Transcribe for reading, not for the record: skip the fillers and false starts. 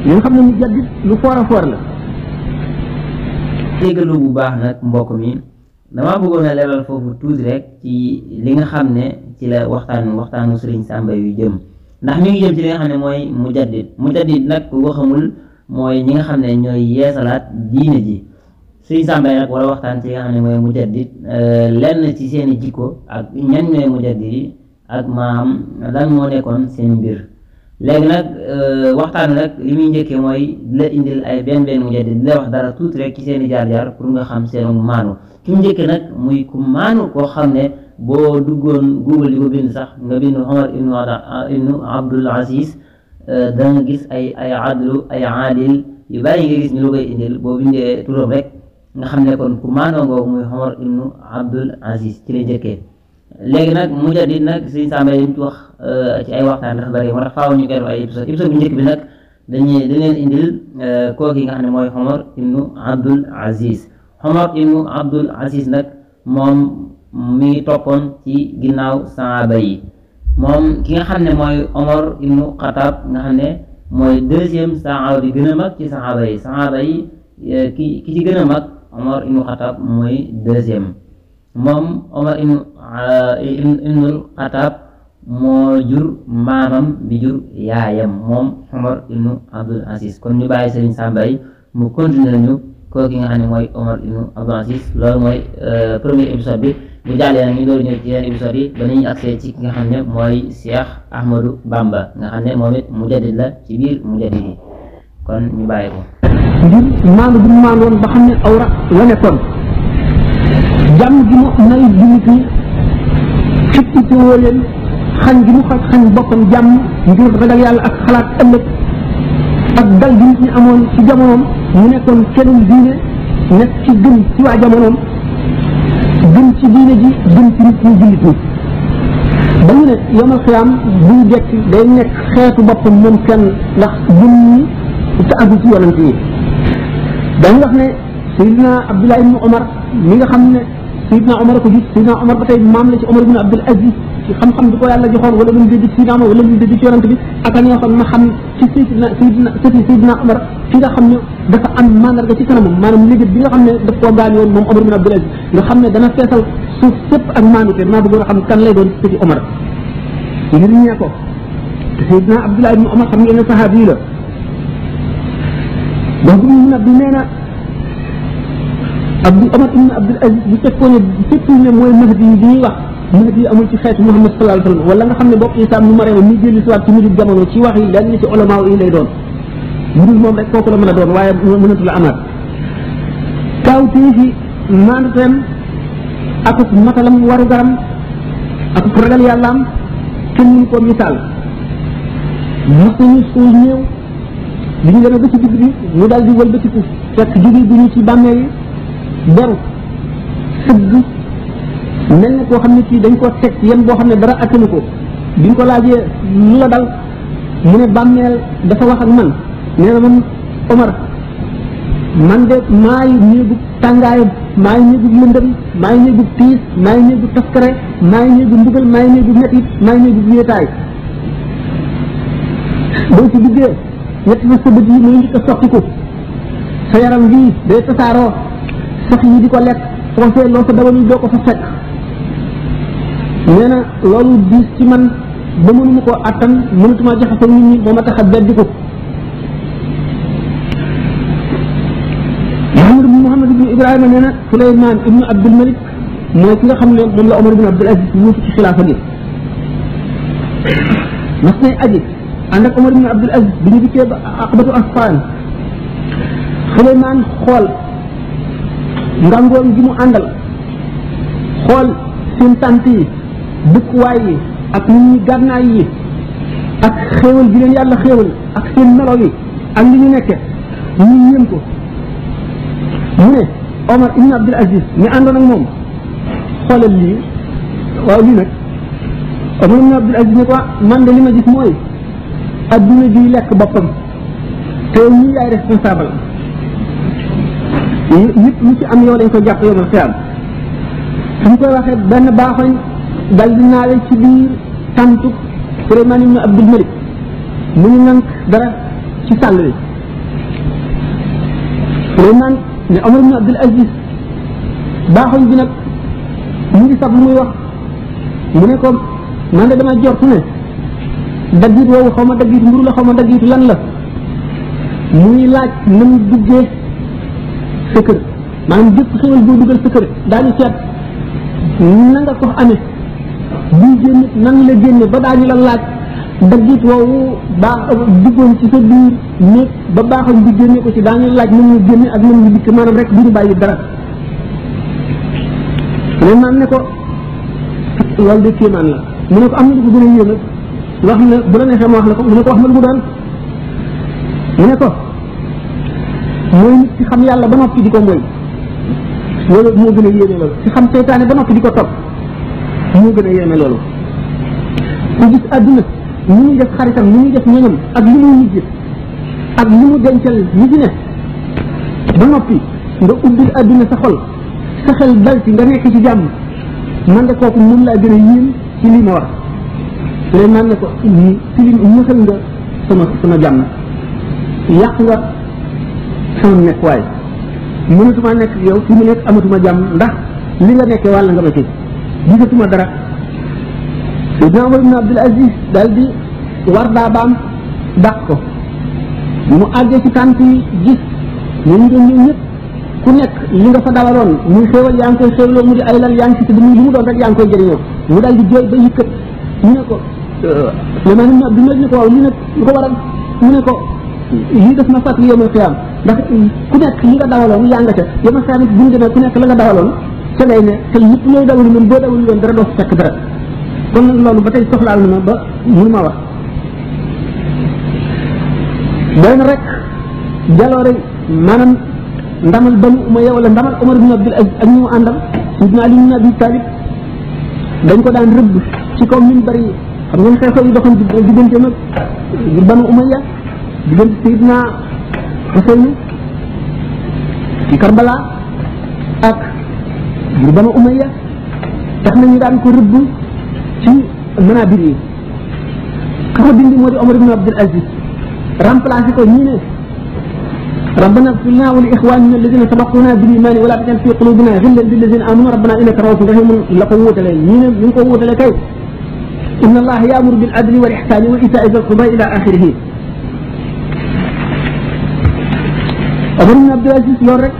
nga xam ne mu jaddit lu foor a foor la. déggalu bu baax nag mbokk mi damaa bëggoon a leeral foofu tuuti rek ci li nga xam ne ci la waxtaanu Sëriñ Samba yu jëm ndax mi ngi jëm ci li nga xam ne mooy mujaddid nag ku ko xamul mooy ñi nga xam ne ñooy yeesalaat diine ji. Sëriñ Samba nag war a waxtaan ci li nga xam ne mooy mujaddid lenn ci seen i jikko ak ñan ñooy mujaddid yi ak maam lan moo nekkoon seen mbir. léegi nag waxtaan nag li muy njëkkee mooy di la indil ay benn mujaddid di la wax dara tuuti rek ci seen i jaar-jaar pour nga xam seen maanu ki mu njëkkee nag muy ku maanu koo xam ne boo duggoon Google di ko bind sax nga bind Omar ibnu Abdul Aziz da nga gis ay adlu ay aadil yu bàyyi nga gis ñu la koy indil boo bindee turam rek nga xam ne kon ku maanoo ngoogu muy Omar ibnu Abdul Aziz ci la njëkkee. léegi nag mujaddid nag Sëriñ Samba yi ci wax ci ay waxtaan dafa bëri moo tax faaw ñu koy def ay épisode bu njëkk bi nag dañ leen indil kooku yi nga xam ne mooy Omar ibnu Abdul Aziz. Omar ibnu Abdul Aziz nag moom mi ngi toppoon ci ginnaaw sahaaba yi moom ki nga xam ne mooy Omar ibnu Xattaab nga xam ne mooy deuxième sahaaba bi gën a mag ci sahaaba yi ki ci gën a mag Omar ibnu Xattaab mooy deuxième. moom Omar ibnul Xattaab moo jur maamam bi jur yaayam moom Omar ibnu Abdul Aziz kon ñu bàyyi Sëriñ Samba yi mu continuer ñu kooku nga xam ne mooy Omar ibnu Abdul Aziz loolu mooy premier épisode bi bu jàllee nag ñu door ñëw ci yeneen épisode yi ba nañu accès ci ki nga xam ne mooy Cheikh Ahmadou Bamba nga xam ne moom it mujaddid la ci biir mujaddid yi kon ñu bàyyi ko. ngir maandu bi mu maandoon ba xam ne awra la nekkoon. jàmm gi mu nay jullit ñi xippi ci woo leen xañ gi mu xañ boppam jàmm ngir ragal yàlla ak xalaat ëllëg ak dal gi nit ñi amoon ci jamonoom mu nekkoon kenn diine nekk ci gën ci waa jamonoom gën ci diine ji gën ci nit ñi jullit ñi ba ñu ne yomal xiyaam buy dekk day nekk xeetu boppam moom kenn ndax gën ñi te àggu ci yonent yi dañ wax ne Seydina Abdullah ibnu Omar mi nga xam ne Seydina Omar ko gis Seydina Omar ba tey maam la ci Omar ibnu Abdul Aziz ci xam-xam bi ko yàlla joxoon wala lu mu dégg ci Seydina Omar wala lu mu dégg ci yonent bi ak ñoo xam ne xam ci Seydina Omar fi nga xam ne dafa am mandarga ci kanamam maanaam liggéey bi nga xam ne daf koo gaañ woon moom Omar ibnu Abdul Aziz nga xam ne dana feesal suuf sépp ak maanute maa bëggoon a xam kan lay doon ci Omar ngir ñee ko te Seydina Abdullah ibnu Omar xam ngeen ne saxaabi yi la donc ñu nag nee na Omar ibn Abdul Aziz bu fekkoon ne mooy mahdi yi bi ñuy wax mahdi yi amul ci xeetu Muhammad sallallahu alayhi wa sallam wala nga xam ne bopp Isaa mu Mariama mi jëli si waat ci mujj jamono ci wax yi dañ ne ci ulama yi lay doon mu dul moom rek kooku la mën a doon waaye mënatu la amaat kaawtee fi maanduteem ak matalam waru garam ak ragal yàllaam kenn mënu ko misaal mos nañu suul ñëw bi ñu demee ba ci digg bi mu daal di wëlbatiku fekk jóge bu ñu ci bàmmeel yi beru sëgg mel na koo xam ne kii dañ ko teg yem boo xam ne dara attanu ko bi ñu ko laajee lu la dal mu ne bàmmeel dafa wax ak man nee na man Omar man de maay néegu tàngaay maay néegu lëndëm maay néegu tiis maay néegu taskare maay néegu mbugal maay néegu metit maay néegu wéetaay boo ci duggee ñetti na sa bët yi muy njëkk a soqiku sa yaram bii day tasaaroo sax yi di ko lekk conseil loo sa dawal yi doo ko fa fekk nee na loolu diis ci man ba mënuma koo attan mënatuma jaxasoo nit ñi moo ma tax a beddi ko Muhammad ibnu Ibrahima nee na Suleymaan ibnu Abdul Malik mooy ki nga xam ne moom la Omar ibnu Abdul Aziz wuutu ci xilaafa gi mas nay aji ànd ak Omar ibnu Abdul Aziz bi ñu dikkee ba aqbatu Asfaan Suleymaan xool ngangoon gi mu àndal xool seen tànt yi dëkkuwaay yi ak nit ñi gànnaay yi ak xéewal gi leen yàlla xéewal ak seen melo yi ak li ñu nekke ñu yéem ko mu ne Omar ibn Abdul Aziz ñu àndoon ak moom xoolal lii waaw lii nag Omar ibn Abdul Aziz ne ko man de li ma gis mooy adduna ji lekk boppam te ñii yaay responsable nit lu ci am yow dañ ko jàpp yow man xiyam suñ koy waxee benn baaxoñ dal di naawe ci biir tàntu Suleymaan ibn Abdul Malik mu ñu nank dara ci sàll bi Suleymaan ne Omar ibn Abdul Aziz baaxoñ bi nag mu ngi sab lu muy wax mu ne ko man de dama jortu ne daggit woowu xaw ma daggit mburu la xaw ma daggit lan la muy laaj na mu duggee sa kër maanaam jëpp xewal boo dugal sa kër daañu seet na nga ko amee bii génne nan la génne ba daañu la laaj daggit woowu baax duggoon ci sa biir néeg ba baaxoñ bi génne ko ci daañu laaj nan ñu génne ak nan ñu dikk maanaam rek duñu bàyyi dara Suleymaan ne ko loolu de kéemaan la mu ne ko am na lu ko gën a yéeme wax na bu la neexee ma wax la ko mu ne ko wax ma lu mu doon mu ne ko mooy nit ci xam yàlla ba noppi di ko moy loolu moo gën a yéeme loolu ci xam seytaane ba noppi di ko topp moo gën a yéeme loolu ku gis àdduna ni muy def xaritam ni muy def ñoñam ak li muy mujj ak li mu dencal ñi ci ne ba noppi nga ubbil àdduna sa xol sa xel dal ci nga nekk ci jàmm man de kooku moom laa gën a yéem ci lii ma wax Suleymaan ne ko ci li ñëxal nga sama jàmm yàq nga sama nekk waay mënatuma nekk yow fi mu nekk amatuma jàmm ndax li nga nekkee wàll nga ma ci gisatuma dara Seydina Omar ibn Abdul Aziz daal di war daa baam dàq ko mu àggee ci tànt yi gis ñu ngi doon ñëw ñëpp ku nekk li nga fa dawaloon muy xéewal yaa ngi koy xéewloo mu di ay lal yaa ngi ci tëdd muy li mu doon rek yaa ngi koy jëriñoo mu daal di jooy ba yëkkat ñu ne ko Suleymaan ibn Abdul Aziz ne ko waaw lii nag lu ko waral mu ne ko lii def na fàttali yawmal qiyaam ndax ku nekk li nga dawaloon yaa nga ca yawmal qiyaam bu ñu demee ku nekk la nga dawaloon ca ngay ne te yëpp looy dawalu loon boo dawalu loon dara doo ci fekk dara kon nag loolu ba tey soxlaal na ma ba mënu ma wax doy na rek jaloore maanaam ndamal Banu Umayya wala ndamal Omar ibn Abdul Aziz ak ñu mu àndal Sidna Ali ibn Abi Talib dañ ko daan rëbb ci kaw minbar yi xam ngeen xew-xew yi doxoon diggante nag Banu Umayya diggante Sidna Husayn ci Karbala ak Banu Umayya tax nañu daan ko rëbb ci manabir yi ka ko dindi moo di Omar ibn Abdul Aziz remplacé ko ñii ne ربنا اغفر لنا ولاخواننا الذين سبقونا بالايمان ولا تجعل في قلوبنا غلا للذين امنوا ربنا انك رؤوف رحيم لقوه لين من قوه لكي ان الله يامر بالعدل والاحسان وايتاء ذي القربى الى اخره. عمر بن عبد العزيز لور رك